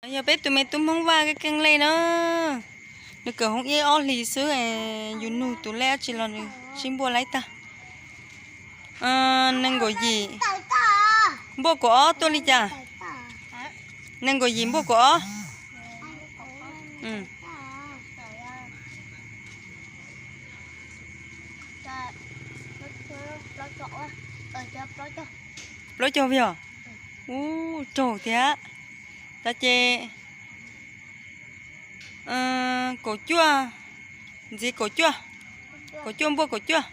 Yog peb tus me tub Hmoob Vaj keej keej lej na, nws kawm hoob ib ob hlis xwb, yus nug tus lej dab tsi los nws sib npuaj laib tag. Nees nkaum yim npuaj kaum ob tuaj li cas? Nees nkaum yim npuaj kaum ob. Plaub caug yog? Ub, raug thiab. Tas ces kaum cuaj, ntxiv kaum cuaj, kaum cuaj npuaj kaum cuaj.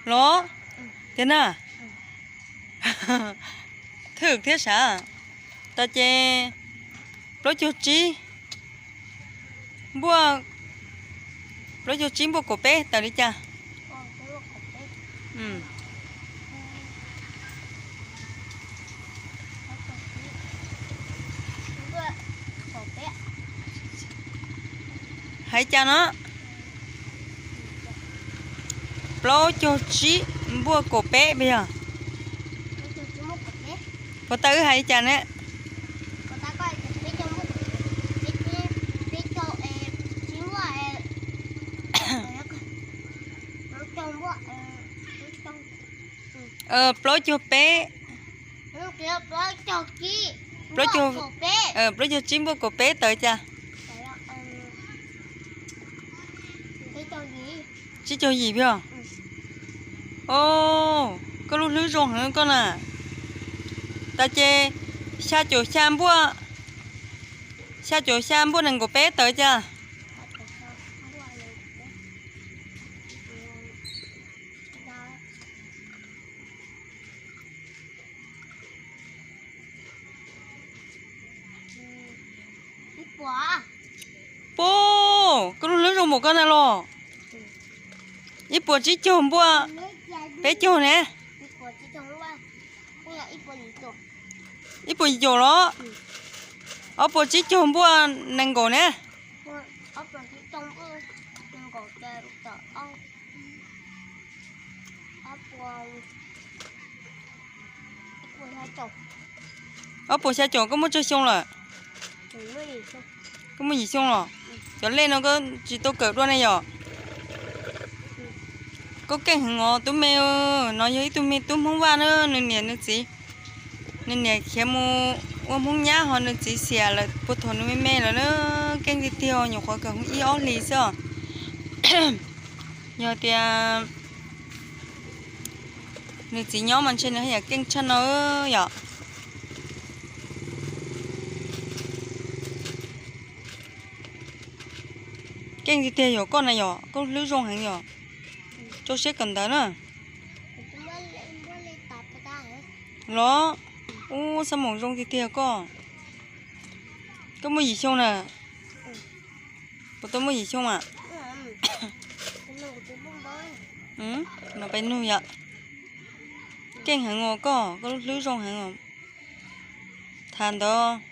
Los? Tiag na? Thwj thiab sav. Tas ces plaub caug tsib npuaj, plaub caug tsib npuaj kaum peb tawm li cas? Hais cas no? Plaub caug tsib npuaj kaum peb puas yog? Puas tau wb hais li cas ne? Plaub caug peb, plaub caug tsib npuaj kaum peb tawm cas? Tsib caug yim puas yog? Os, koj lub hlwb zoo heev koj na. Tas ces xya caum xya npuaj, xya caum xya npuaj nees nkaum peb tawm cas? Puas, koj lub hlwb zoo npaum koj na los? Ib puas tsib caug npuaj peb caug ne. Ib puas yim caum los? Ob puas tsib caug npuaj nees nkaum ne. Ob puas xya caum koj muaj tsawg xyoo lawm? Koj muaj yim xyoo los? Cov lej no koj tsis tau kawm dua ne yom? Koj keej heev os tub me. No yog ib tug me tub Hmoob Vaj na, nws niam nws txiv, nws niam khiav mus ua Hmoob nyab ho nws txiv xiam lawm puag thaum nws me me lawm na. Keej tiag tiag, nyuam qhuav kawm hoob ib ob hlis xwb os. Yog tias nws txiv nyob mas ntshe nws haj yam keej tshaj no yom. Keej tiag tiag yog koj na yom, koj hlwb zoo heev yom. Rau siab kawm ntawv na. Los, ub, xab moom zoo tiag tiag koj. Koj muaj yim xyoo na? Puas tau muaj yim xyoo a? No peb nug yom. Keej heev os koj, koj lub hlwb zoo heev os. Tham ntawd